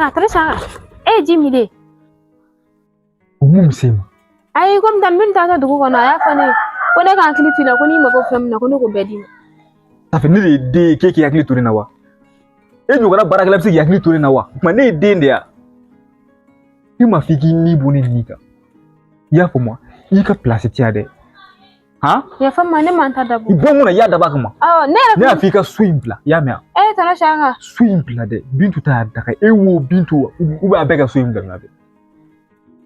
Saka, tɔnɔ Saka, e ye ji min de. O mun bɛ se i ma? Ayi, komi tan min taatɔ dugu kɔnɔ, a y'a fɔ ne ye ko ne ka hakili to i la, ko n'i mago fɛn min na, ko ne k'o bɛɛ d'i ma. Ça fait ne de ye den ye k'e k'i hakili to ne na wa? E ɲɔgɔnna baarakɛla bɛ se k'i hakili to ne na wa? O tuma ne ye den de ye wa? Ne m'a f'i k'i ni bɔ ne ni kan. I y'a faamu wa? I ka pilasi tɛ yan dɛ. Han? Yafa n ma, ne man ta dabɔ. I bɔ n kunna, i y'a dabɔ a kama. Awɔ, ne yɛrɛ Ne y'a f'i ka so in bila, i y'a mɛn wa? E tɔnɔ Saka. So in bila dɛ. Bintu ta y'a daga e wo Bintu u b'a bɛɛ ka so in bila ɲɔgɔn fɛ.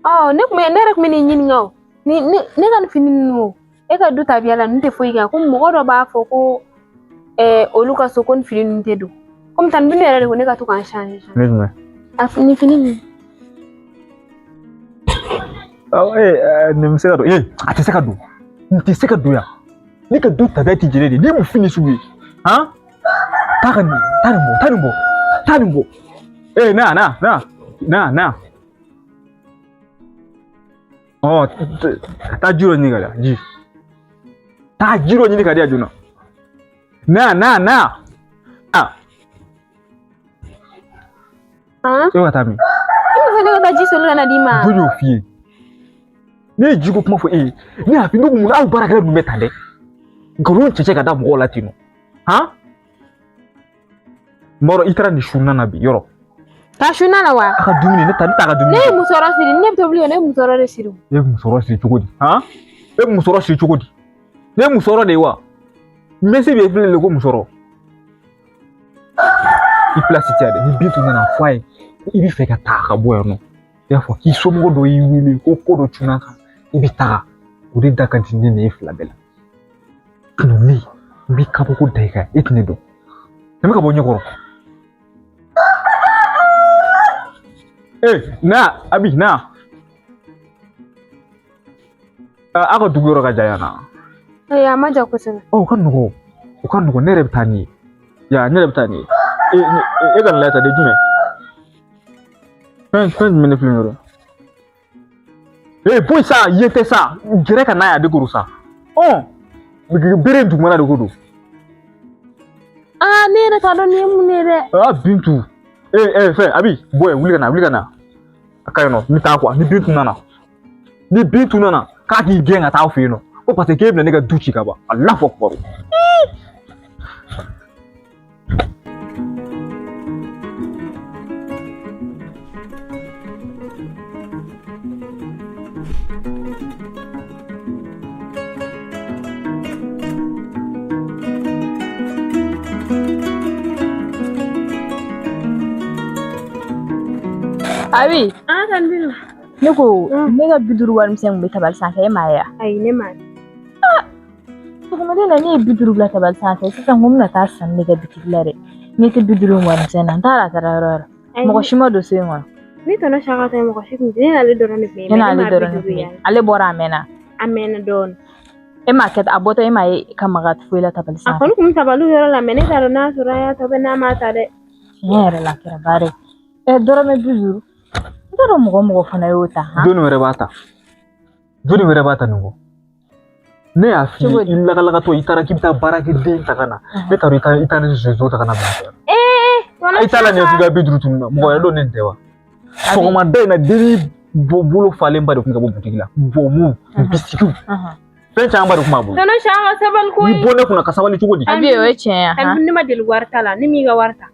Ɔ, ne kun bɛ, ne yɛrɛ kun bɛ n'i ɲininka o. Ni ne ne ka nin fini ninnu o, e ka du tabiya la, ninnu tɛ foyi kɛ. Ko mɔgɔ dɔ b'a fɔ ko olu ka so ko nin fini ninnu tɛ don. Komi tan Bintu yɛrɛ de ko ne ka to k'an changer. Ne jumɛn? A nin fini ninnu. Awɔ, nin bɛ se ka don. Ee, a tɛ se ka don. Nin tɛ se ka don yan. Ne ka du tabiya tɛ jɛnɛ de. Ni mun fini sugu ye? Han? Taa ka nin, taa nin bɔ, taa nin bɔ, taa nin bɔ. Ee, na na na na na. Ɔ, taa ji dɔ ɲini ka di yan, ji. Taa ji dɔ ɲini ka di yan joona. Na na na. Ah. Han? E ka taa min? E b'a fɔ ne ka taa ji soli ka na d'i ma. Jɔn y'o f'i ye? Ne ye jiko kuma fɔ e ye. Ne y'a f'i ye, ne ko mun na aw baarakɛla ninnu bɛ tan dɛ? Nkalon cɛ ka da mɔgɔw la ten nɔ. Han? Mɔrɔ, i taara nin su na bi yɔrɔ. Ka su na la wa? A ka dumuni, ne ta, ne t'a ka dumuni. Ne ye musɔrɔ siri, ne bɛ tobili kɛ, ne ye musɔrɔ de siri. E bɛ musɔrɔ siri cogo di? Han? E bɛ musɔrɔ siri cogo di? Ne ye musɔrɔ de ye wa? Mesi bɛ filɛ de ko musɔrɔ. I pilasi tɛ yan dɛ. Ni Bintu nana fɔ a ye ko i bɛ fɛ ka taa ka bɔ yan nɔ. I y'a fɔ k'i somɔgɔ dɔ y'i wele ko ko dɔ cunna kan, i bɛ taga. O de da ka di ne ni e fila bɛɛ la. Ne n b'i kabako da i kan, e tɛ ne dɔn. Ne bɛ ka bɔ ɲɛkɔrɔ. Ee, na Abi, na. Aw ka dugu yɔrɔ ka jan yan na. Ayi, a ma jan kosɛbɛ. Ɔ, o ka nɔgɔn. O ka nɔgɔn, ne yɛrɛ bɛ taa n'i ye. Ya, ne yɛrɛ bɛ taa n'i ye. E, e ka nin lajɛ ta de jumɛn? Fɛn jumɛn ne filɛ nin yɔrɔ? Ee, bɔ yen sa, yen tɛ sa. Gɛrɛ ka n'a ye a de ko don sa. Ɔ, bere dugumana de ko don. Aa, ne yɛrɛ t'a dɔn nin ye mun ye dɛ. Aa, Bintu. Ee, ee, fɛn, Abi, bɔ yen, wuli ka na, wuli ka na. A ka ɲi nɔ, n bɛ taa kuwa, ni Bintu nana. Ni Bintu nana, k'a k'i gɛn ka taa aw fɛ yen nɔ. Ko parce que k'e bɛna ne ka du ci ka ban. Alahu akubaru. Abi. An ka Bintu. Ne ko ne ka 50 warimisɛn kun bɛ tabali sanfɛ, e m'a ye wa? Ayi, ne m'a ye. Sɔgɔmada in na ne ye 50 bila tabali sanfɛ, sisan ko n bɛna taa sanni de kɛ bitigi la dɛ. Ne tɛ 50 in warimisɛn na, n t'a dɔn a taara yɔrɔ o yɔrɔ. Mɔgɔ si ma don so in kɔnɔ. Ne tɔnɔ Saka ta ye mɔgɔ si kun tɛ, ne n'ale dɔrɔn de tun ye. Ne n'ale dɔrɔn de tun ye. Ale bɔra a mɛnna. A mɛnna dɔɔnin. E m'a kɛ, a bɔtɔ e m'a ye ka maga foyi la tabali sanfɛ. A kɔni kun bɛ tabali yɔrɔ la, mɛ ne t'a dɔn n'a sɔrɔ a y'a ta n'a m'a ta dɛ. Tiɲɛ yɛrɛ la, a kɛra baara ye. Ɛ, dɔrɔmɛ 50. N t'a dɔn mɔgɔ mɔgɔ fana y'o ta. Jɔnni wɛrɛ b'a ta? Jɔnni wɛrɛ b'a ta nin kɔ? Ne y'a f'i ye, i lagalagatɔ, i taara k'i bɛ taa baarakɛden ta ka na. Ne t'a dɔn i taa ni zonzon ta ka na bila. Ee, I t'a la nin ye k'i ka 50 tunun na. Mɔgɔ wɛrɛ dɔn ne tɛ wa? Sɔgɔmada in na, denni bɔ bolo falenba de tun ka bɔ butigi la. Bɔnbɔn, bisikiw. Fɛn camanba de tun b'a bolo. Tɔnɔ Saka, sabali koyi. Ni bɔ ne kunna ka sabali cogo di? Abi, o ye tiɲɛ ye. Abi, ne ma deli wari ta la, ne m'i ka wari ta.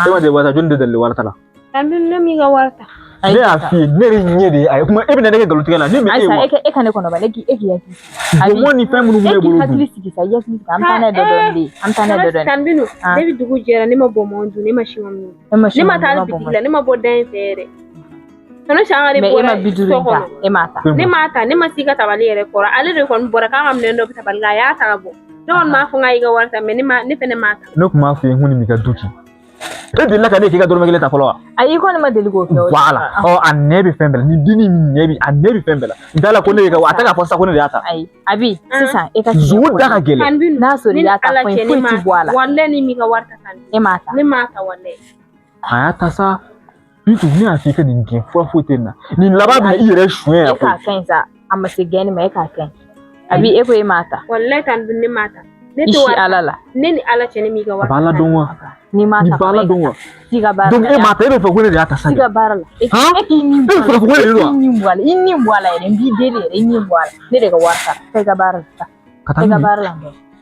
E ma deli wari ta, jɔnni de deli wari ta la? Abi, ne m'i ka wari ta. Ne y'a f'i ye, ne yɛrɛ ɲɛ de ye a ye kuma, e bɛna ne kɛ nkalontigɛ la, ne bɛ e wa? Ayisa, e ka ne kɔnɔ ba, ne k'i e k'i hakili sigi. Bɔnbɔn ni fɛn minnu bɛ ne bolo dun. E k'i hakili sigi sa, i hakili sigi, an bɛ taa n'a ye dɔ dɔɔni de, an bɛ taa n'a ye dɔ dɔɔni. Tan Binu, ne bɛ dugu jɛra, ne ma bɔnbɔn dun, ne ma siman min. Ne ma taa bitigi la, ne ma bɔ da in fɛ yɛrɛ. Tɔnɔ Saka de bɔra so kɔnɔ. E m'a ta. Ne m'a ta, ne ma s'i ka tabali yɛrɛ kɔrɔ. Ale de kɔni bɔra k'a ka minɛn dɔ bɛ tabali la, a y'a ta ka bɔ. Ne kɔni m'a fɔ k'a y'i ka wari ta, mɛ ne fɛnɛ m'a ta. Ne tun b'a f'i ye n ko nin b'i ka du ci. E delila ka ne k'i ka dɔrɔmɛ kelen ta fɔlɔ wa? Ayi, i kɔni ma deli k'o kɛ o. Voilà. Ɔ, a nɛ bɛ fɛn bɛɛ la. Ni dennin min nɛ bɛ, a nɛ bɛ fɛn bɛɛ la. N t'a la ko ne ye ka, a tɛ k'a fɔ sisan ko ne de y'a ta. Ayi, Abi, sisan e ka Zo da ka gɛlɛn. N'a sɔrɔ i y'a ta, foyi foyi ti bɔ a la. Walayi, ni m'i ka wari ta tan. E m'a ta. Ne m'a ta walayi. A y'a ta sa. Bintu, ne y'a f'i ka nin gɛn, fura foyi tɛ nin na. Nin laban bɛna i yɛrɛ suɲɛ yan koyi. E k'a ka ɲi sa, a ma se gɛnni ma, e k'a ka ɲi. Abi, e ko e m'a ta. Walayi tan ne m'a ta. Ne I tɛ si wari Ala la. Ne ni Ala cɛ, ne m'i ka A wari. b'Ala dɔn wa? N'i m'a Nin ta b'Ala dɔn wa? T'i ka baara Donc la. e m'a ta, e bɛ fɛ ko ne de y'a ta sa T'i de. ka baara la. E Han? e k'i ni E bɔ bɛ a fɛ la. ko ne de don wa? I ni bɔ a la. I ni bɔ a la yɛrɛ. N b'i deli yɛrɛ. I ni bɔ a la. Ne de ka wari sara. Taa i ka baara la. Taa. Ka Taa taa i ka min? baara la.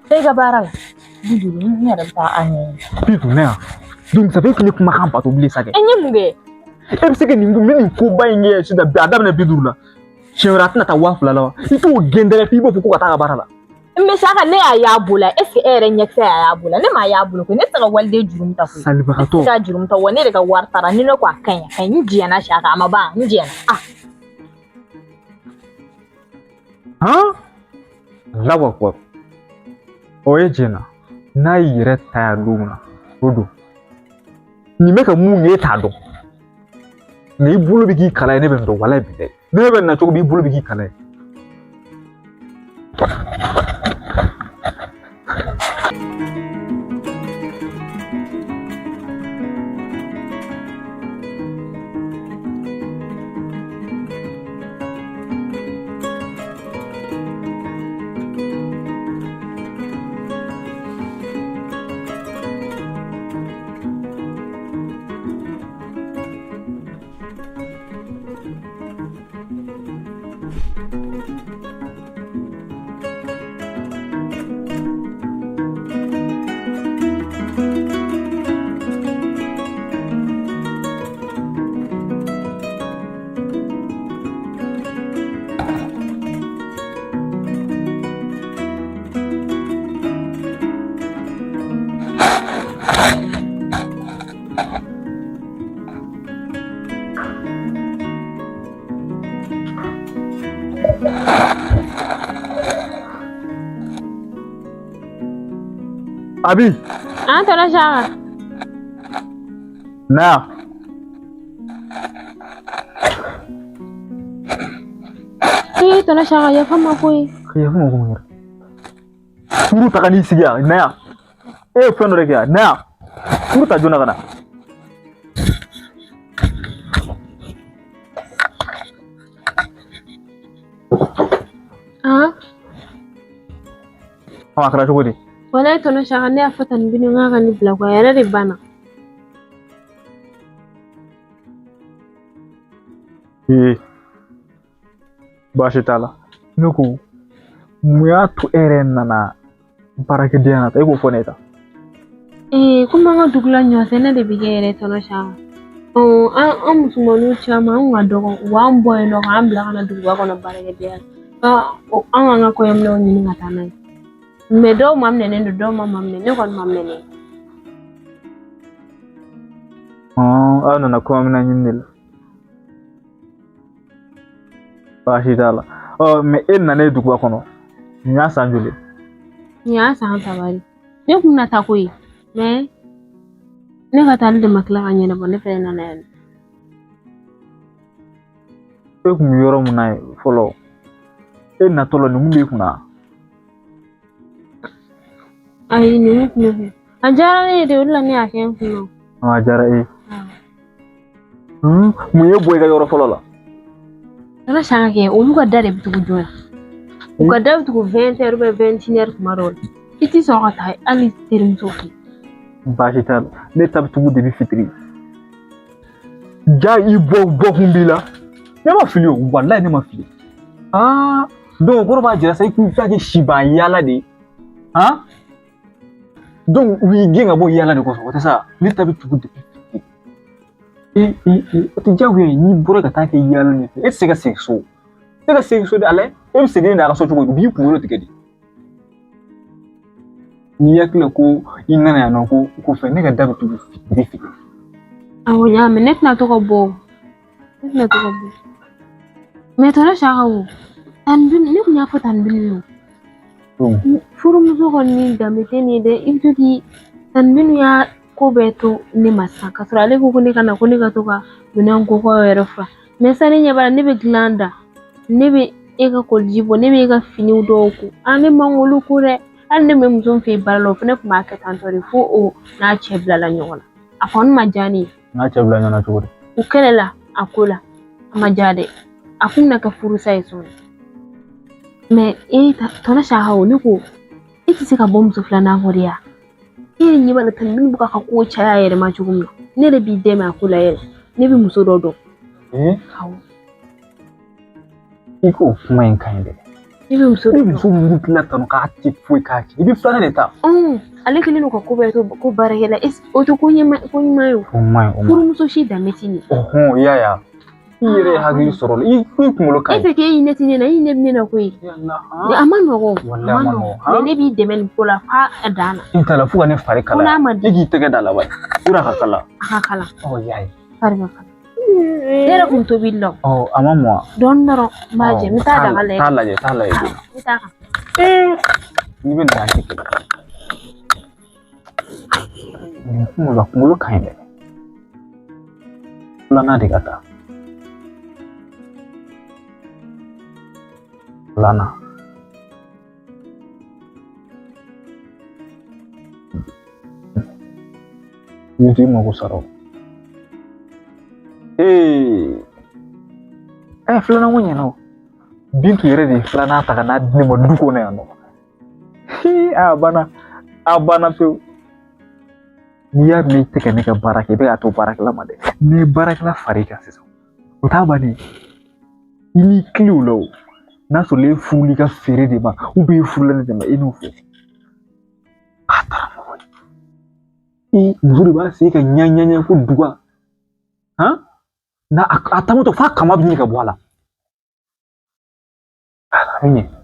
Taa i ka baara la. 50, n yɛrɛ bɛ taa a ɲɛɲini. 50 ne yan. Donc ça fait que ne kumakan bato bilen sa kɛ. E n ye mun kɛ? E bɛ se ka nin n bɛ nin koba in kɛ sisan, a daminɛ 50 la. Siɲɛ wɛrɛ a tɛna taa 2000 la wa? I t'o gɛn dɛrɛ f'i b'o fɔ ko ka taa a ka baara la. N bɛ saka, ne y'a y'a bolo la. Est ce que e yɛrɛ ɲɛkisɛ y'a y'a bolo la? Ne m'a y'a bolo koyi. Ne tɛ se ka waliden juru ta koyi. Salibagatɔ. Ne tɛ se ka juru ta wa. Ne de ka wari taara ni ne ko a ka ɲi, a ka ɲi. N jɛnna saka, a ma ban, n jɛnna. Ah. Han? Allahu akbar. O ye jɛnna. N'a y'i yɛrɛ ta yan don min na, o don. Nin bɛ ka mun kɛ, e t'a dɔn. Nka i bolo bɛ k'i kala ye, ne bɛ nin dɔn, walayi bilayi. Ne bɛ na cogo min, i bolo bɛ k'i kala ye. Abi. An tonton Saka. Na yan. Ee tonton Saka, yafa n ma koyi. Ka yafa ma ko mun yɛrɛ? Furu ta ka n'i sigi yan, na yan. E ye fɛn dɔ de kɛ yan, na yan. Furu ta joona ka na. Han? A kɛra cogo di? Walayi tonton Saka, ne y'a fɔ tan ni n k'a ka ne bila ko a yɛrɛ de banna. Ee, baasi t'a la. Ne ko mun y'a to e yɛrɛ nana baarakɛdenya na ta, e k'o fɔ ne ye tan. Ee, komi an ka dugu la ɲɔ sɛnɛ de bɛ kɛ yɛrɛ tonton Saka. An musomaninw caman, an ka dɔgɔ, u b'an bɔ yen nɔ k'an bila ka na duguba kɔnɔ baarakɛdenya la. An k'an ka kɔɲɔminɛnw ɲini ka taa n'a ye. Mais dɔw maminɛnen don, dɔw ma maminɛ, ne kɔni maminɛnen. Aw nana kɔɲɔminɛn ɲini de la. Baasi t'a la. Ɔ mais e nanen duguba kɔnɔ, nin y'a san joli? Nin y'a san 3 de. Ne kun bɛna taa koyi, mais ne ka taali de ma tila ka ɲɛnabɔ, ne fɛnɛ nana yan. E kun bɛ yɔrɔ min na yen fɔlɔ, e natɔ la nin kun b'i kunna? Ayi, nin kun bɛ kun. A diyara ne ye de, o de la ne y'a kɛ n kun na. A diyara e ye. Mun ye bɔ i ka yɔrɔ fɔlɔ la? Tonton Saka kɛ, olu ka da de bɛ tugu joona. U ka da bɛ tugu 20 heures ou bien 21 heures tuma dɔw la. I ti sɔrɔ ka taa hali terimuso fɛ yen. Baasi t'a la. Ne ta bɛ tugu depuis fitiri. Ja i bɔ bɔ kun b'i la. Ne ma fili o, walayi ne ma fili. Aa, donc o kɔrɔ b'a jira sa i kun bɛ taa kɛ siban yaala de ye. Han? Donc u y'i gɛn ka bɔ yaala de kɔsɔn, o tɛ sa? Ne ta bɛ tugu depuis fitiri. E e e, o tɛ diyagoya ye, n'i bɔra ka taa kɛ yaala de fɛ, e tɛ se ka segin so. E tɛ ka segin so de, a lajɛ, e bɛ segin n'a ka so cogo di? U b'i kunkolo tigɛ de. N'i hakili la ko i nana yan nɔ ko fɛn, ne ka da bɛ tugu fitiri fitiri. Awɔ, n y'a mɛn, ne tɛna to ka bɔ. Ne tɛna to ka bɔ. Mais tonton Saka o, tan ne kun y'a fɔ tan ni ye o. Furumuso kɔni ni danbe tɛ nin ye dɛ, i bɛ to k'i tan minnu y'a ko bɛɛ to ne ma sisan, k'a sɔrɔ ale ko ko ne ka na, ko ne ka to ka minɛn ko kɔ yɛrɛ fa. Mais sisan ne ɲɛ b'a la, ne bɛ dilan da, ne bɛ e ka koliji bɔ, ne bɛ e ka finiw dɔw ko. Aa, ne man k'olu ko dɛ. Hali ne bɛ muso min fɛ yen baara la, o fana tun b'a kɛ tan tɔ de, fo o n'a cɛ bilala ɲɔgɔn na. A kɔni ma diya ne ye. N'a cɛ bila ɲɔgɔn na cogo di? U kɛlɛla a ko la, a ma diya dɛ. A kun bɛna kɛ furusa ye sɔɔni. Mais e tonton Saka o, ne ko E tɛ se ka bɔ muso filanan kɔ de ya? E yɛrɛ ɲɛ b'a la tan minnu bɛ ka ko caya a yɛrɛ ma cogo min na. Ne yɛrɛ b'i dɛmɛ a ko la yɛrɛ. Ne bɛ muso dɔ dɔn. Awɔ. I k'o kuma in ka ɲi dɛ. Ne bɛ muso Ne dɔ dɔn. muso minnu tila tanu k'a tɛ foyi k'a kɛ. I bɛ filanan de ta. Ale kɛlen don ka ko bɛɛ to ko baarakɛla. O tɛ ko ɲuman ye o. O man ɲi, o man ɲi. Furumuso si danbe tɛ nin. Ɔhɔn, i y'a ye wa? I yɛrɛ ye hakili sɔrɔ o la. I kunkolo ka E ɲi. tɛ k'e ɲɛ ti ne na, i ɲɛ bɛ ne na koyi. A ma nɔgɔn. Walahi a ma nɔgɔn. Mais ne b'i dɛmɛ nin ko la f'a a dan na. I t'a la fo ka ne fari Ko n'a kalaya. ma di. E k'i tɛgɛ da la wa? Yɔrɔ a ka kala. A ka kala. Ɔ y'a ye. Fari ka kala. Ne yɛrɛ kun tobili la o. Ɔ a ma mɔn wa? Dɔɔni dɔrɔn n b'a jɛ. N bɛ taa daga lajɛ. Taa lajɛ, taa lajɛ joona. N bɛ taa kan. N'i bɛ na tɛ kelen. Nin kunkolo a kunkolo ka ɲi dɛ. Filanan de ka taa. Filanan. Bintu i mago sara o. Ee filanan ko ɲɛna o. Bintu yɛrɛ de ye filanan ta ka n'a di ne ma du kɔnɔ yan nɔ. A banna, a banna pewu. N'i y'a mɛn i tɛ ka ne ka baara kɛ, i bɛ k'a to baarakɛla ma dɛ. N'i ye baarakɛla far'i kan sisan, o t'a bannen ye. I n'i kilen o la o. N'a sɔrɔ e furuli ka feere de ma, i furula ne de ma, i n'o fɔ. A taara mɔgɔ ye. I muso de b'a sen ka ɲa ɲa ɲa ko duga. Han? Na a taamatɔ f'a kama bɛ ɲini ka bɔ a la. A bɛ ɲɛ.